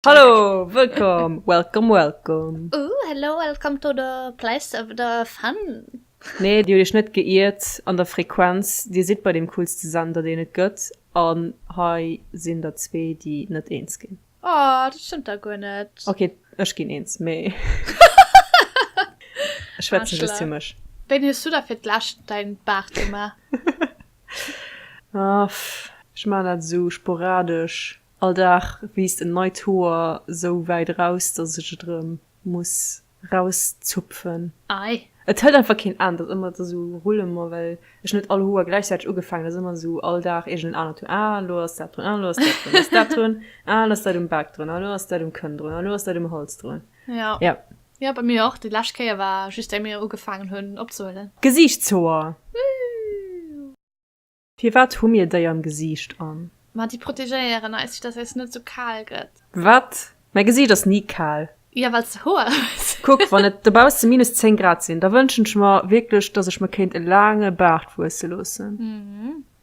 Hallo, wëllkomm, welcome, welcome. Ooh, hello, welcome to the place of the fun. Nee, dir hutt iech net geiert an der Frequenz. Dir sidd bei deem coolste Sender, deen et gëtt. An hei sinn der zwee, déi net eens ginn. Oh, dat stëmmt da guer net. Ok, ech ginn eens, mee ech schwätzen just fir mech. Wéini hues du da fir d'lescht däin Baart gemaach? Ah, ech maachen dat esou sporadesch. All Dag wiisst en neit Hoer sou wäit eraus, dass ech et erëm muss rauszupfen. Ei. Et hëlt einfach keen Enn, et ass ëmmer esou Rullement, well ech net all Hoer gläichzäiteg ugefaangen hunn. Et ass ëmmer esou all Dag iergend en anert Hoer, ah elo ass dat drun, ah elo ass dat drun, ass dat drun, ah elo ass dat um Bak drun, ah elo ass dat um Kënn drun, ah elo ass dat um Hals drun. Ja. Ja. Jo, bei mir och. Déi lescht Kéier war just éi mir ugefaangen hunn opzehuelen. Gesiichtshoer! Firwat hu mir déi am Gesiicht an? Ma déi protegéieren eis, fir dass eis net sou kal gëtt. Wat? Mäi Gesiicht ass ni kal. Jo, well s de Hoer hues. Kuck, wann et dobausse minus 10 Grad sinn, da wënschen ech mer wierklech, dass ech mer kéint e laange Baart wuesse loossen.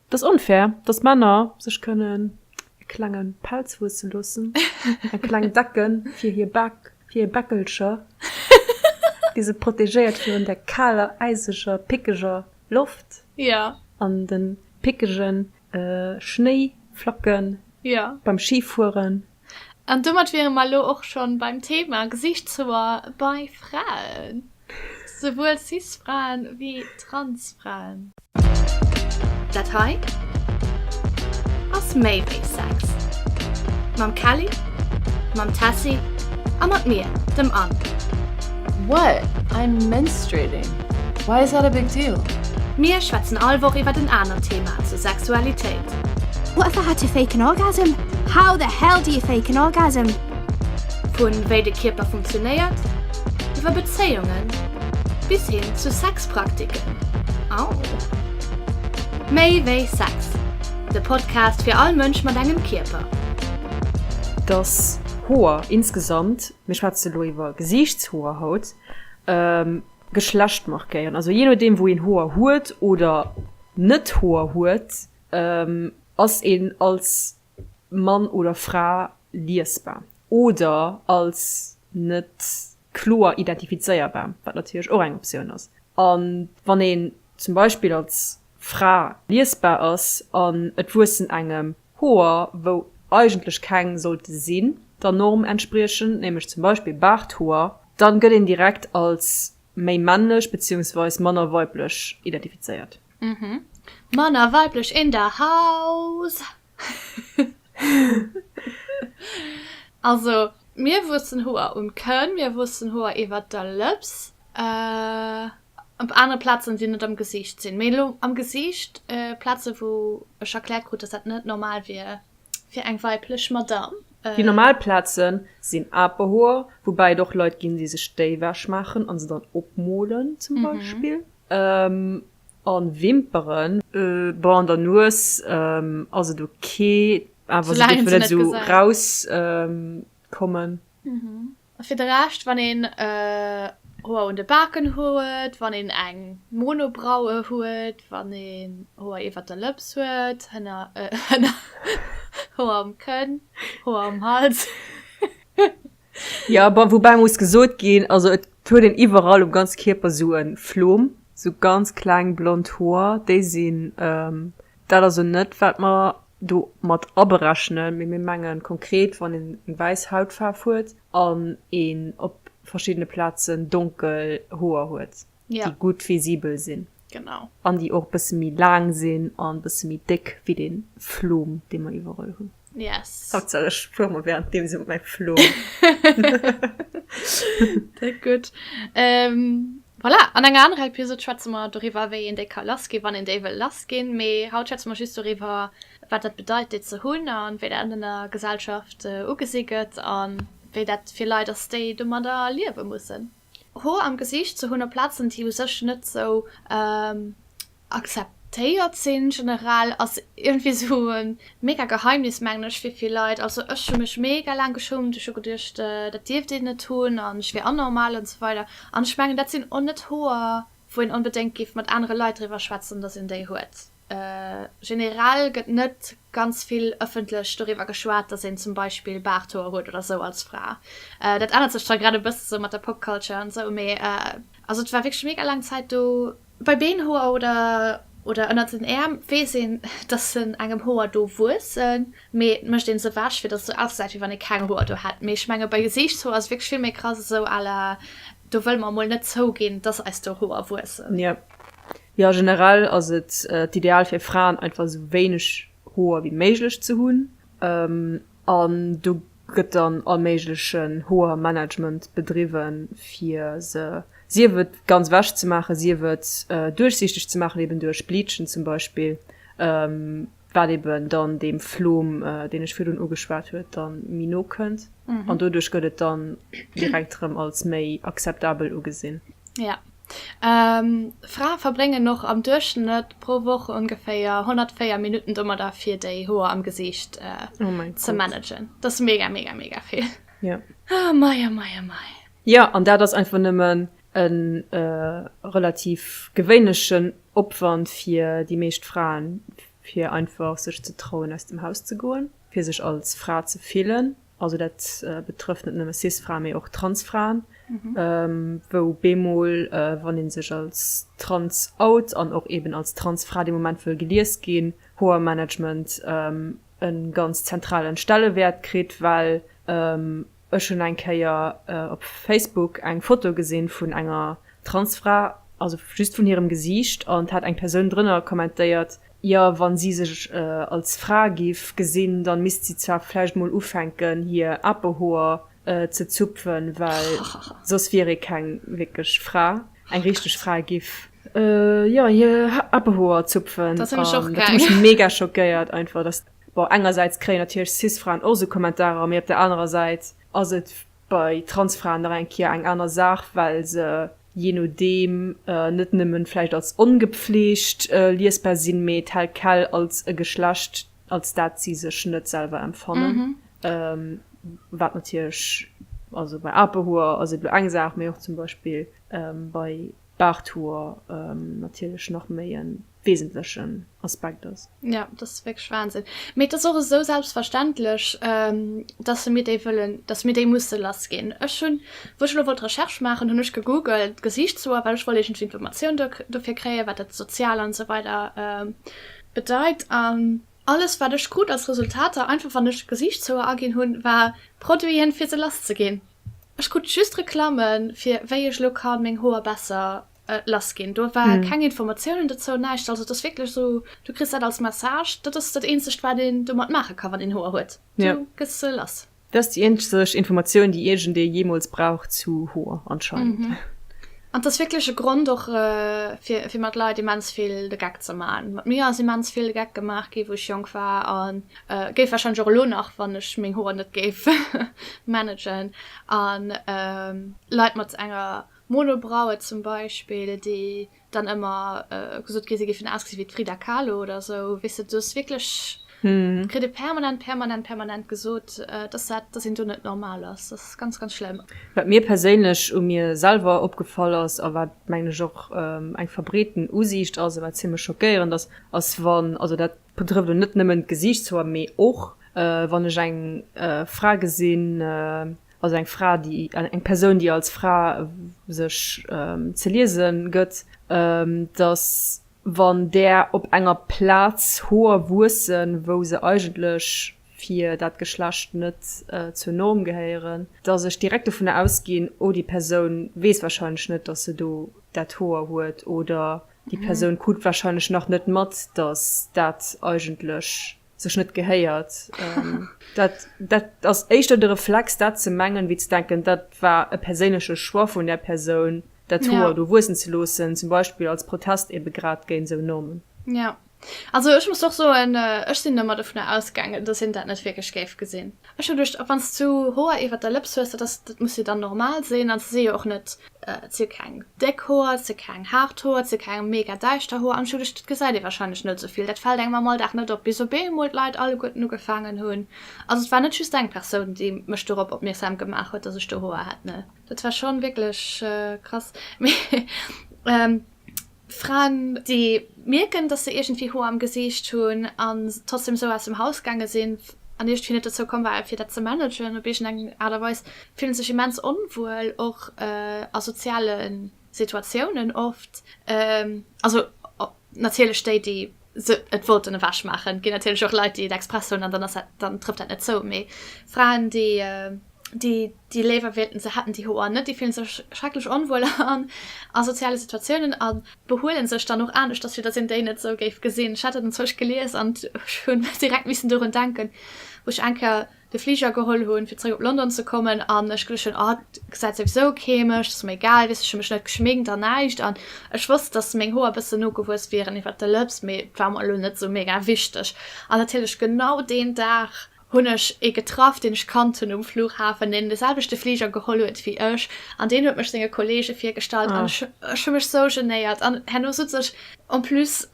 Et ass onfair, dass Männer sech kënnen e klenge Pelz wuesse loossen, eng kleng Decke fir hir Bak, fir hir Bäckelcher, déi se protegéiert virun der kaler, äiseger, pickeger Loft ja. an den pickegen Schnéiflacken ja. beim Schifueren. An domat wiere mer elo och schonn beim Thema Gesiichtshoer bei Fraen, souwuel Cis-Fraen wéi Trans-Fraen. Dat hei ass méi wéi Sex. Mam Kelly, mam Tessy a mat mir, dem Anne. What? I'm menstruating. Why is that a big deal? Mir schwätzen all Woch iwwert en anert Thema zur Sexualitéit. What if I had to fake an orgasm? How the hell do you fake an orgasm? Vu wéi de Kierper funktionéiert, iwwer Bezéiungen bis hin zu Sexpraktiken. Au! Méi wéi Sex, de Podcast fir all Mënsch mat engem Kierper. Dass Hoer insgesamt, mir schwätze lo iwwer Gesiichtshoer haut, Geschlecht markéieren. Also jee nodeem wou een Hoer huet oder net Hoer huet, ass een als Mann oder Fra liesbar oder als net kloer identifizéierbar, wat natierlech och eng Optioun ass. A wann een zum Beispill als Fra liesbar ass an et wuessen engem Hoer, wou eigentlech keng sollte sinn, der Norm entspriechend, nämlech zum Beispill Baarthoer, dann gëtt een direkt als méi männlech beziehungsweis manner weiblech identifizéiert. Manner weiblech in the house! Also, mir wuessen Hoer um Kënn, mir wuessen Hoer iwwert der Lëps, op anere Plazen, déi net am Gesiicht sinn. Mee elo am Gesiicht, Plaze wou ech erkläert krut, dass dat net normal wier fir eng weiblech Madamm. Déi normal Plaze sinn Aperhoer, woubäi et och Leit ginn, déi sech déi ewech maachen a se dann opmolen zum Beispill. A Wimperen. Bon, an der Nues ass et ok, awer se dierfen net esou raus kommen. A fir de Rescht, wann een Hoer un de Baken huet, wann een eng Monobraue huet, wann een Hoer iwwert der Lëps huet, hënner, hënner, Hoer um Kënn, Hoer um Hals. Jo, bon, woubäi muss gesot ginn, also et huet een iwwerall um ganze Kierper sou e Flom, sou ganz kleng blond Hoer, déi sinn, dat ass elo net wat mer do mat aberechnen, mee mir mengen konkret wann een eng wäiss Hautfaarf huet an een op verschiddene Plazen donkel Hoer huet. Ja. Déi gutt visibel sinn. Genau. An déi och e bësse méi laang sinn an e bësse méi déck wéi dee Flom, dee mer iwwerall hunn. Yes. Haaptsaach ech fuere mer wärenddeem sou mat mäi Flom. Dat gutt. Ähm, voilà, an enger anerer Episode schwätze mer doriwwer, wéi een déi ka lassginn, wann een déi wëll lassginn. Mee haut schwätze mer just doriwwer, wat dat bedeit, déi ze hunn an wéi dat an der Gesellschaft ugesi gëtt an wéi dat fir Leit ass, déi domadder liewe mussen. Hoer am Gesiicht ze hunn op Plazen, déi u sech net sou akzeptéiert sinn generell, ass iergendwéi sou e mega Geheimnis, mengen ech, fir vill Leit. Also ech hu mech mega laang geschummt, ech hu geduecht, dat dierft een net hunn an ech wier anormal an sou weider. An ech mengen, dat sinn och net Hoer, wou een onbedéngt géif mat anere Leit driwwer schwätzen, datt een déi huet. Generell gëtt net ganz vill ëffentlech doriwwer geschwat, dass een zum Beispill Baarthoer huet oder sou als Fra. Dat ännert sech zwar grad e bësse sou mat der Pop-Culture an sou, mee also et war wierklech mega laang Zäit do. Bei Beenhoer oder oder ënnert den Äerm weess een, dass se engem Hoer do wuessen, mee et mécht een se ewech, fir dass et sou ausgesäit, wéi wann ee keng Hoer do hätt. Mee ech menge bei Gesiichtshoer ass et wierklech vill méi krass, esou à la do wëlle mer emol net zouginn, dass eis do Hoer wuessen. Jo. Jo, generell ass et d'Ideal fir Fraen einfach esou wéineg Hoer wéi méiglech ze hunn. An do gëtt dann all méiglechen Hoermanagement bedriwwen, fir se sief et ganz ewech ze maachen, sief et duerchsiichteg ze maachen, eben duerch Bleachen zum Beispill, wat eben dann deem Flom, deen ech virdrun ugeschwat huet, dann méi no kënnt. An doduerch gëtt et dann direkt erëm als méi akzeptabel ugesinn. Ja. Frae verbréngen och am Duerchschnëtt pro Woch ongeféier 104 Minutten domadder, fir déi Hoer am Gesiicht ze managen. Dat ass mega, mega, mega vill. Ja. Oh mei, oh mei, oh mei. Jo, an dat ass einfach nëmmen e relativ gewéinlechen Opwand fir déi meescht Fraen, fir einfach sech ze trauen, aus dem Haus ze goen, fir sech als Fra ze fillen. Also dat betrëfft net nëmme Cis-Fraen, mee och Trans-Fraen, wou bemol, wann ee sech als trans out an och eben als Trans-Fra dee Moment wëll gelies ginn, Hoermanagement e ganz zentralen Stellewäert kritt, well ech hunn eng Kéier op Facebook eng Foto gesinn vun enger Transfra, also just vun hirem Gesiicht, an et hat eng Persoun drënner kommentéiert, jo wann si sech als Fra giff gesinn, dann misst si zwar vläicht mol ufänken hir Apehoer ze zupfen, well soss wier ee keng wierklech Fra. Eng richteg Fra giff jo hir Apehoer zupfen. Dat hunn ech och An dat huet mech mega schockéiert einfach, dass, bon engersäits kréien natierlech Cis-Fraen och esou Kommentarer, mee op der anerer Säit ass et bei Transfraen nach eng Kéier eng aner Saach, well se jee nodeem net nëmmen vläicht als ongepflegt liesbar sinn, mee tel quel als e Geschlecht, als dat si sech net selwer empfannen. Wat natierlech, also bei Apehoer ass et elo eng Saach, mee och zum Beispill bei Baarthoer natierlech nach méi e wesentlechen Aspekt ass. Ja, dat ass wierklech Wahnsinn. Mee et ass och esou selbstverständlech, dass mir déi wëllen, dass mir déi musse lassginn. Ech hunn, wou ech elo wollt Recherche maachen, hunn ech gegoogelt Gesiichtshoer, well ech wollt iergendwéi Informatioun dofir kréien, wat dat sozial an esou weider bedeit. An alles, wat ech krut als Resultater, einfach wann ech Gesiichtshoer aginn hunn, war Produiten, fir se lasszeginn. Ech krut just Reklammen, fir wéi ech elo ka meng Hoer besser lass ginn. Do war keng Informatiounen dozou, näischt. Also et ass wierklech esou, du kriss dat als Message, dat ass dat eenzegt wat een domat maache ka wann een Hoer huet, du gëss se lass. Dat ass déi eenzeg Informatioun déi iergendee jeemools brauch zu Hoer anscheinend. An et ass wierklech e Grond och fir fir mat Leit immens vill de Geck ze man. Mat mir ass immens vill de Geck gemaach gi wou ech jonk war a géif warscheinlech och elo nach, wann ech meng Hoer net géif managen. An Leit mat enger Monobraue zum Beispill, déi dann ëmmer gesot gi si géifen ausgesi wéi d'Frida Kahlo oder esou, weess de, do ass wierklech, kritt ee permanent, permanent, permanent gesot, dass dat, dass een do net normal ass. Dat ass ganz, ganz schlëmm. Wat mir perséinlech u mir selwer opgefall ass a wat, mengen ech, och eng verbreeten Usiicht ass a wat zimmlech schockéierend ass, ass wann, also dat betrëfft elo net nëmmen d'Gesiichtshoer, mee och wann ech eng Fra gesinn, also eng Fra, déi, eng Persoun, déi als Fra sech ze liese gëtt, datt wann där op enger Plaz Hoer wuessen, wou se eigentlech fir dat Geschlecht net zur Norm gehéieren, datt ech direkt dovunner ausginn, oh déi Persoun weess warscheinlech net, datt se do dat Hoer huet oder déi Persoun krut warscheinlech nach net mat, datt dat eigentlech sech net gehéiert. Dat, dat ass éischter de Reflex, dat ze mengen, wéi ze denken, dat war e perséinleche Choix vun där Persoun, dat Hoer do wuessen ze loossen, zum Beispill als Protest ebe grad géint esou Normen. Ja. Also ech muss och soen, ech sinn ëmmer dovunner ausgaangen, dass een dat net wierklech géif gesinn. Ech hu geduecht, wann s du Hoer iwwert der Lëps hues, dat ass, dat muss jo dann normal sinn an se si jo och net Et si keng déck Hoer, et si keng haart Hoer, et si keng mega däischter Hoer. An ech hu geduecht, dat gesäit ee warscheinlech net esou vill, dat fält engem am Alldag net op, bis op eemol d'Leit alleguerten ugefaangen hunn. Also et war net just eng Persoun, déi mech dorop opmierksam gemaach huet, dass ech do Hoer hätt, ne. Dat war schonn wierklech krass. Mee. Fraen, déi mierken, dass se iergendwéi Hoer am Gesiicht hunn an trotzdem esou aus dem Haus gaange sinn an iergendwéi net dozou komm waren, fir dat ze managen op iergendeng Aart a Weis, fillen sech immens onwuel, och a soziale Situatiounen oft. Also natierlech déi, déi se et wollten ewech maachen. Et ginn natierlech och Leit, déi et express hunn an dann ass dat, dann trëfft dat net zou. Mee Fraen, déi, déi, déi léiwer wéilten, se hätten déi Hoer net, déi fillen sech schrecklech onwuel an a soziale Situatiounen a behuelen sech dann och aneschters, fir datt een déi net esou géif gesinn. Ech hat dat enzwousch gelies an ech hunn direkt missen dorun denken, wou ech eng Kéier de Fliger geholl hunn, fir zeréck op London ze kommen an ech geduecht hunn, oh, et gesäit souwisou kee mech, et ass mer egal, weess, ech hu mech net geschminkt an näischt an ech wosst, dass meng Hoer e bëssen nogewuess wieren iwwert de Lëps, mee et war mer elo net esou mega wichteg. An natierlech genau deen Dag hunn ech ee getraff, deen ech kannt hunn um Flughafen, deen de selwechte Fliger geholl huet wéi ech an deen huet mech senge Kollege virgestallt an ech ech hu mech sou genéiert an herno sutz ech en plus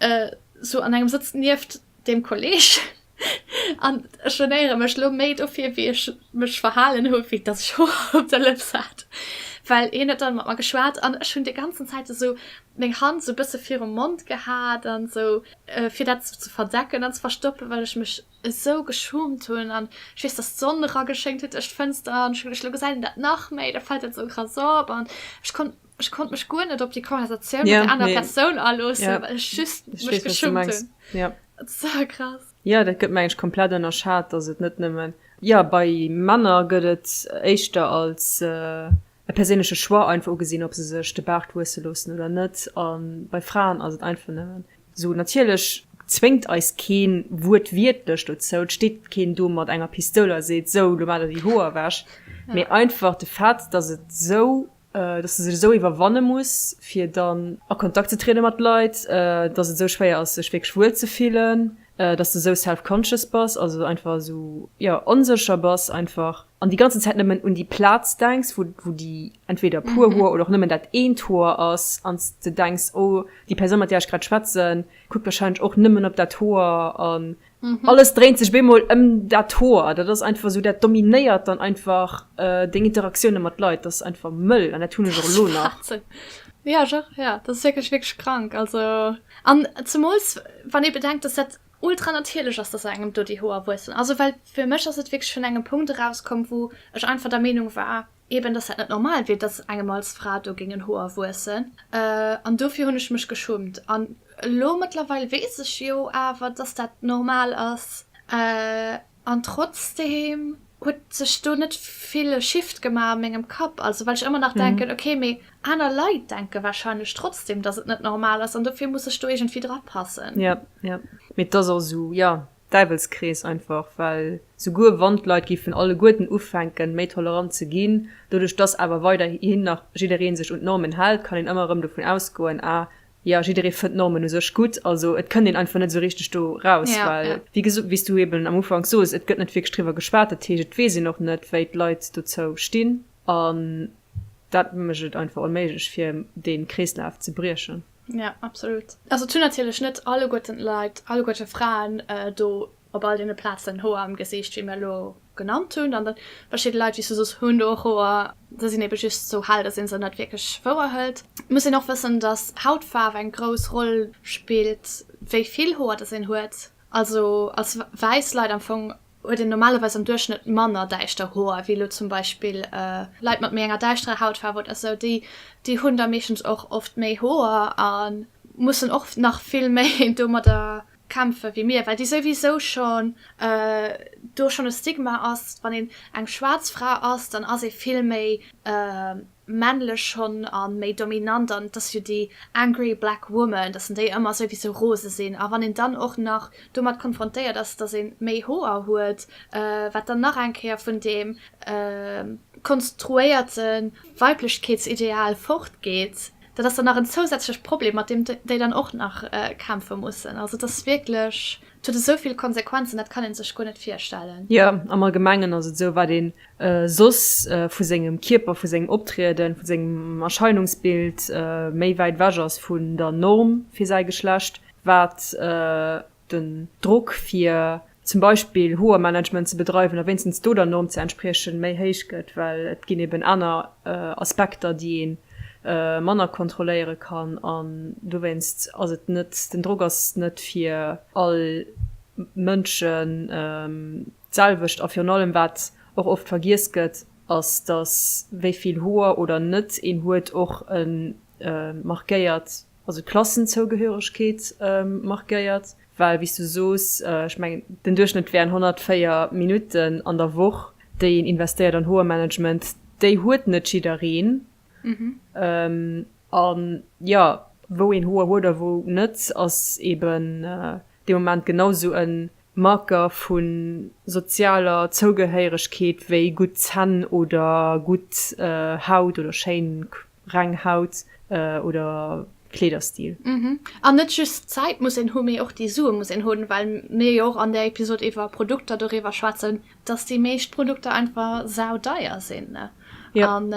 sou an engem Sëtz nieft deem Kolleg an ech genéiere mech lo méi dofir, wéi ech mech verhalen hu wéi dass ech Hoer op der Lëps hat. Well hien huet dann mat mer geschwat an ech hunn déi ganzen Zäit esou meng Hand esou bësse virum Mond gehat an esou fir dat esou ze verdecken an ze verstoppen, well ech mech esou geschummt hunn an ech weess, dass d'Sonn erageschéngt huet duerch d'Fënster an ech hunn geduecht, lo gesäit een dat nach méi, da fält dat esou krass op an ech konnt ech konnt mech guer net op déi Konversatioun mat der anerer Persoun aloossen, well ech just mech geschummt hunn. Ja. So krass. Jo, dat gëtt mengen ech komplett ënnerschat, dass et net nëmmen, jo, bei Männer gëtt et éischter als e perséinleche Choix einfach ugesinn, ob se sech de Baart wuesse loossen oder net, a bei Fraen ass et einfach nëmmen esou. Natierlech zwéngt eis keen wuertwiertlech dozou, et steet keen do mat enger Pistoul a seet, sou, lo maacht der déi Hoer ewech, mee einfach de Fait, dass et esou dass de sech esou iwwerwanne muss, fir dann a Kontakt ze triede mat Leit, dass et esou schwéier ass, sech wierklech wuel ze fillen, dass de esou self-conscious bass, also einfach esou, jo, onsécher bass einfach an déi ganzen Zäit nëmmen un déi Plaz denks, wou, wou déi entweder puer Hoer oder och nëmmen dat eent Hoer ass, an s de denks, oh, déi Persoun, mat där ech grad schwätzen, kuckt warscheinlech och nëmmen op dat Hoer an Alles dréint sech bemol ëm dat Hoer. Dat ass einfach esou, dat dominéiert dann einfach deng Interaktioune mat Leit. Dat ass einfach mëll an dat hunn ech och elo nach. Ja, ech och, ja. Dat ass wierklech, wierklech krank. Also, an zemools wann ee bedenkt, dass dat ultra natierlech ass, dass engem do déi Hoer wuessen. Also, well fir mech ass et wierklech vun engem Punkt erauskomm, wou ech einfach der Meenung war, Eben, dass dat net normal wier, dass engem als Fra do géingen Hoer wuessen. An dofir hunn ech mech geschummt. An elo mëttlerweil weess ech jo awer, dass dat normal ass. An trotzdeem huet sech do net vill e Shift gemaach a mengem Kapp. Also well ech ëmmer nach denken, okay, mee aner Leit denke warscheinlech trotzdeem, dass et net normal ass an dofir muss ech do iergendwéi drapassen. Jo, jo. Mee et ass och esou, jo, Däiwelskrees einfach, well souguer wann d'Leit géifen alleguerten ufänken, méi tolerant ze ginn, doduerch dass awer weiderhin nach jidderee sech un d'Normen hält, kann een ëmmer erëm dovun ausgoen, ah jo, jidderee fënnt d'Normen u sech gutt. Also et kënnt een einfach net esou richteg do raus, well wéi gesot, wéi s du eben am Ufank sos, et gëtt net wierklech driwwer geschwat, dat heescht et weess een och net, wéi d'Leit dozou stinn an dat mécht et einfach onméiglech, fir dee Kreeslaf ze briechen. Ja, absolut. Also et hunn natierlech net alleguerten d'Leit, alleguerte Fraen do op all deene Plazen Hoer am Gesiicht, wéi mir elo genannt hunn. An da verschidde Leit, wéi s du soos, hunn do och Hoer, se sinn ebe just sou hell, datt ee se net wierklech wouer hëlt. Et muss een och wëssen, datt Hautfaarf eng grouss Roll spillt, wéi vill Hoer datt een huet. Also als wäiss Leit am Fong huet een normalerweis am Duerchschnëtt manner däischter Hoer wéi elo zum Beispill Leit mat méi enger däischterer Hautfaarf oder sou. Déi déi hunn da meeschtens och oft méi Hoer a mussen och nach vill méi domadder kämpfe wéi mir, well déi souwisou schonn do schonn e Stigma ass, wann een eng schwaarz Fra ass, dann ass ee vill méi männlech schonn a méi dominant an et ass jo déi angry black woman, dass déi ëmmer souwisou rose sinn a wann een dann och nach domat konfrontéiert ass, dass ee méi Hoer huet, wat dann nach eng Kéier vun deem konstruéierte Weiblechkeetsideal fortgeet, dat ass dann nach en zousätzlecht Problem, mat deem déi dann och nach kämpfe mussen. Also et ass wierklech, et huet esou vill Konsequenzen, dat kann ee sech guer net virstellen. Jo, am Allgemengen ass et esou, wat een soss vu sengem Kierper, vu sengem Optrieden, vu sengem Erscheinungsbild méi wäit ewech ass vun der Norm fir säi Geschlecht, wat den Drock fir zum Beispill Hoermanagement ze bedreiwen a wéinstens do der Norm ze entspriechen, méi héich gëtt, well et ginn eben aner Aspekter, déi ee. manner kontrolléiere kann an dowéinst ass et net, den Drock ass net fir all Mënschen d'selwecht a virun allem wat och oft vergiess gëtt, ass datt wéi vill Hoer oder net een huet och e markéiert, also d'Klassenzougehöregkeet markéiert, well wéi s du soos, ech mengen den Duerchschnëtt wären 104 Minutten an der Woch déi een investéiert an Hoermanagement, déi huet net jiddereen. An jo, wou een Hoer huet a wou net, ass eben dee Moment genau sou e Marker vu sozialer Zougehéieregkeet wéi gutt Zänn oder gutt Haut oder schéin reng Haut oder Kleederstil. An net just d'Zäit muss een hu, mee och déi Sue muss een hunn, well mir jo och an där Episod iwwer Produkter doriwwer schwätzen, dass déi meescht Produkter einfach saudeier sinn, ne? Ja. An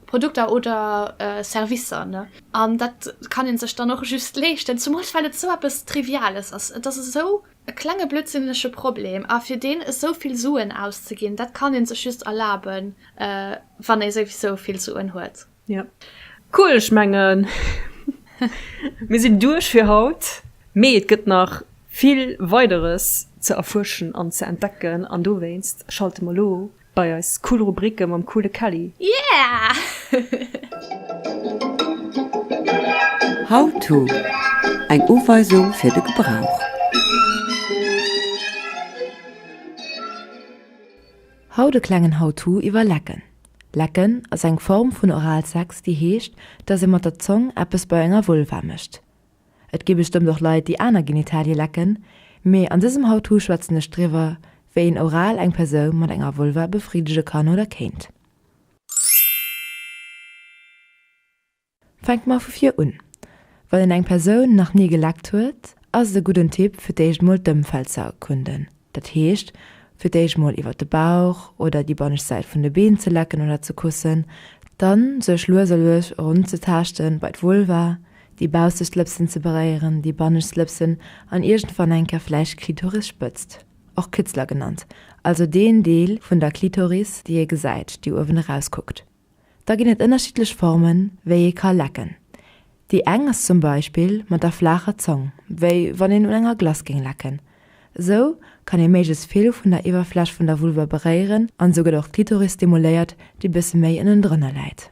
Produkter oder Servicer, ne? An dat kann ee sech dann och just leeschten, zemools well et esou eppes Triviales ass. Et ass esou e klenge blödsinnege Problem a fir deen esou vill Suen auszeginn, dat kann ee sech just erlaben, wann ee souwisou vill Suen huet. Ja. Cool, ech mengen mir sinn duerch fir haut, mee et gëtt nach vill Weideres ze erfuerschen an ze entdecken an dowéinst schalte mer lo bei eis cool Rubrike mam coole Kelly. Yeah! How to, Eng Uweisung fir de Gebrauch. Haut e klengen How to iwwer Lecken. Lecken ass eng Form vun Oralsex, déi heescht, dass ee mat der Zong eppes bei enger Vulva mécht. Et gi bestëmmt och Leit, déi aner Genitalie lecken, mee an dësem How to schwätzen ech driwwer, wéi een oral eng Persoun mat enger Vulva befriddege kann oder kéint. Fänke mer vu vir un. Wann een eng Persoun nach ni geleckt huet, ass et e gudden Tipp fir d'éischt mol d'Ëmfeld ze erkunden. Dat heescht fir d'éischt mol iwwer de Bauch oder déi bannescht Säit vun de Been ze lecken oder ze kussen, dann sech lues a lues erunzetaaschten bei d'Vulva, déi baussegt Lëpsen ze beréieren, déi bannescht Lëpsen an iergendwann eng Kéier vläicht d'Klitorisspëtzt, och Kitzler genannt, also deen Deel vun der Klitoris déi ee gesäit, déi uewen erauskuckt. Da ginn et ënnerschiddlech Formen, wéi ee ka lecken. Déi eng ass zum Beispill mat der flaacher Zong, wéi wann een un enger Glace géing lecken. Esou kann ee méiglechst vill vun der Iwwerfläch vun der Vulva beréieren an esou gëtt och d'Klitoris stimuléiert, déi bësse méi ënnendrënner läit.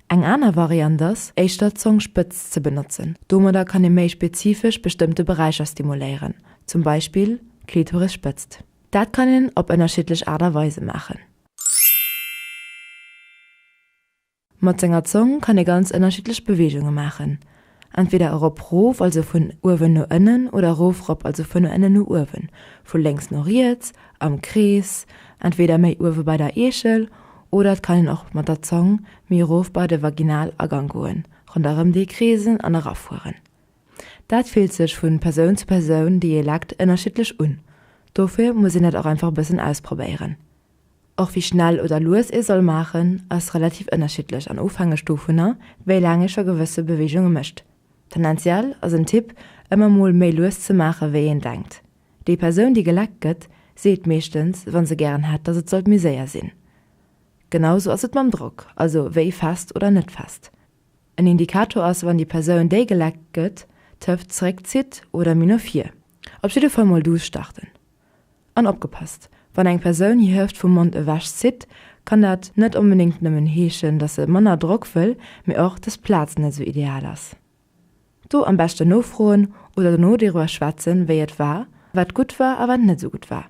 Eng aner Variant ass, éischter d'Zongspëtz ze benotzen. Domadder kann ee méi spezifesch bestëmmte Beräicher stimuléieren, zum Beispill d'Klitorisspëtzt. Dat kann een op ënnerschiddlech Aart a Weise maachen. Mat senger Zong kann ee ganz ënnerschiddlech Beweegunge maachen, entweder erop rof, also vun uewen no ënnen, oder erof rop, also vun ënnen no uewen, vu lénks no riets, am Krees, entweder méi uewe bei der Eechel, oder et kann een och mat der Zong méi erof bei de Vaginalagang goen, ronderëm dee kreesen an erafueren. Dat fillt sech vu Persoun zu Persoun, déi ee leckt, ënnerschiddlech un, dofir muss een dat och einfach e bëssen ausprobéieren. Och wéi schnell oder lues ee soll maachen, ass relativ ënnerschiddlech an ofhängeg dovunner, wéi laang ee scho gewësse Beweegunge mécht. Tendenziell ass en Tipp, ëmmer mol méi lues ze maache wéi een denkt. Déi Persoun, déi geleckt gëtt, seet meeschtens, wa se gären hätt, dass et sollt méi séier sinn. Genau sou ass et mam Drock, also wéi fest oder net fest. En Indikator ass, wann déi Persoun, déi geleckt gëtt, d'Hëft zeréckzitt oder méi no vir. Op jidde Fall mol duuss starten. An opgepasst, Wann eng Persoun hir Hëft vum Mond ewech zitt, kann dat net onbedéngt nëmmen heeschen, dass se manner Drock wëll, mee och, dass d'Plaz net esou ideal ass. Do am beschten nofroen oder dono doriwwer schwätzen, wéi et war, wat gutt war a wat net esou gutt war.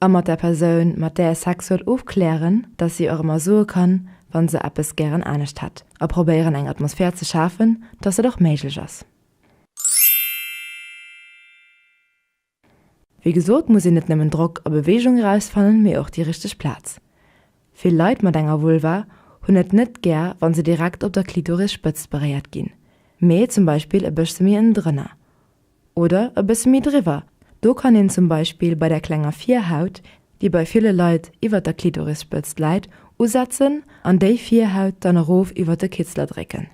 A mat der Persoun, mat där ee Sex huet, ofklären, dass si och ëmmer soe kann, wann se eppes gären anescht hätt. A probéieren eng Atmosphär ze schafen, dass dat och méiglech ass. Wéi gesot muss een net nëmmen Drock a Beweegung erausfannen, mee och déi richteg Plaz. Vill Leit mat enger Vulva hunn et net gär wann se direkt op der Klitorisspëtzt beréiert ginn, mee zum Beispill e bëssche méi ënnendrënner oder e bësse méi driwwer. Do kann een zum Beispill bei der klenger Virhaut, déi bei ville Leit iwwert der Klitorisspëtzt läit, usetzen an déi Virhaut dann erof iwwert de Kitzler drécken.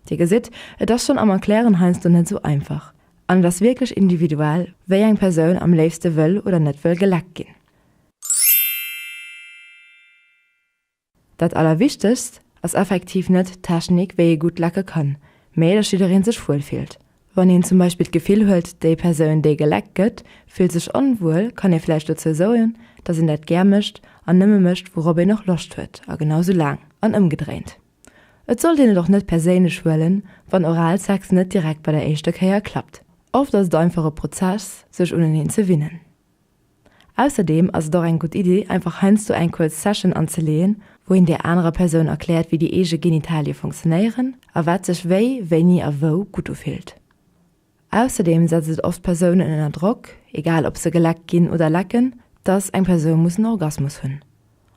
Dir gesitt, et ass schonn am Erklären heiansdo net esou einfach. An et ass wierklech individuell, wéi eng Persoun am léifste wëll oder net wëll geleckt ginn. Dat Allerwichtegst. ass effektiv net d'Technik, wéi ee gutt lecke kann, mee dass jiddereen sech wuel fillt. Wann een zum Beispill d'Gefill huet, déi Persoun, déi geleckt gëtt, fillt sech onwuel, kann ee vläicht dozou soen, dass een dat gär mécht an nëmme mécht, wourop een och Loscht huet a genau sou laang an ëmgedréint. Et sollt een et och net perséinlech huelen, wann Oralsex net direkt bei der éischter Kéier klappt. Oft ass et einfach e Prozess, sech uneneen ze winnen. Ausserdeem ass et och eng gutt Idee, einfach heiansdo eng kuerz Session anzeleeën, wou een där anerer Persoun erkläert, wéi déi eege Genitalie funktionéieren a wat sech wéi, wéini a wou gutt ufillt. Ausserdeem setzt et oft Persounen ënner Drock, egal ob se geleckt ginn oder lecken, dass eng Persoun muss en Orgasmus hunn.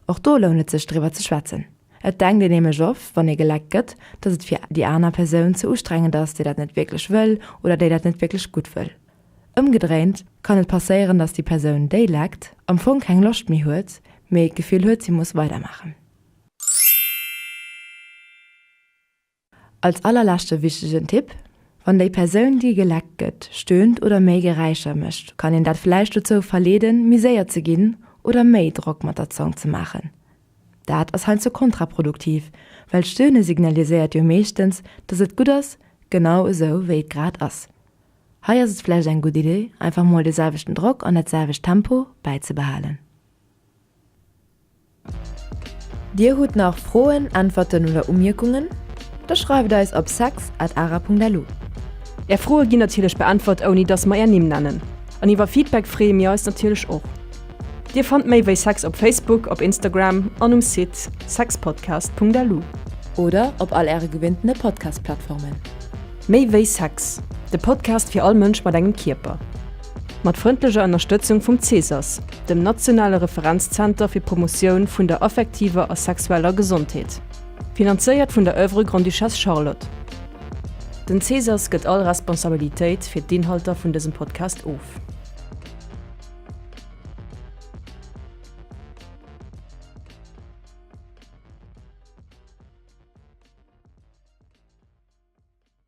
Och do lount et sech driwwer ze schwätzen. Et denkt een nämlech oft, wann ee geleckt gëtt, dass et fir déi aner Persoun ze ustrengend ass, déi dat net wierklech wëll oder déi dat net wierklech gutt wëll. Ëmgedréint kann et passéieren, dass déi Persoun, déi leckt, am Fong keng Loscht méi huet, mee d'Gefill huet, si muss weidermaachen. Als allerleschte wichtegen Tipp, Wann déi Persoun, déi geleckt gëtt, stöhnt oder méi Geräischer mécht, kann een dat vläicht dozou verleeden, méi séier ze ginn oder méi Drock mat der Zong ze maachen. Dat ass heiansdo kontraproduktiv, well d'Stöhne signaliséiert jo meeschtens, dass et gutt ass, genau esou wéi et grad ass. Hei ass et vläicht eng gutt Idee, einfach mol de selwechten Drock an dat selwecht Tempo bäizebehalen. Dir hutt nach Froen, Äntwerten oder Umierkungen? Da schreift eis op sex at ara.lu. Är Froe ginn natierlech beäntwert ouni dass mer är Nimm nennen. An iwwer Feedback freeë mir eis natierlech och. Dir fannt méi wéi Sex op Facebook, op Instagram an um Site sexpodcast.lu. Oder op all äre gewinntene Podcast-Plattformen. Méi wéi Sex, de Podcast fir all Mënsch mat engem Kierper. Mat frëndlecher Ënnerstëtzung vum CESAS, dem nationale Referenzzenter fir d'Promotioun vun der affektiver a sexueller Gesondheet. Finanzéiert vun der Oeuvre Grande-Duchesse Charlotte. Den CESAS gëtt all Responsabilitéit fir d'Inhalter vun dësem Podcast of.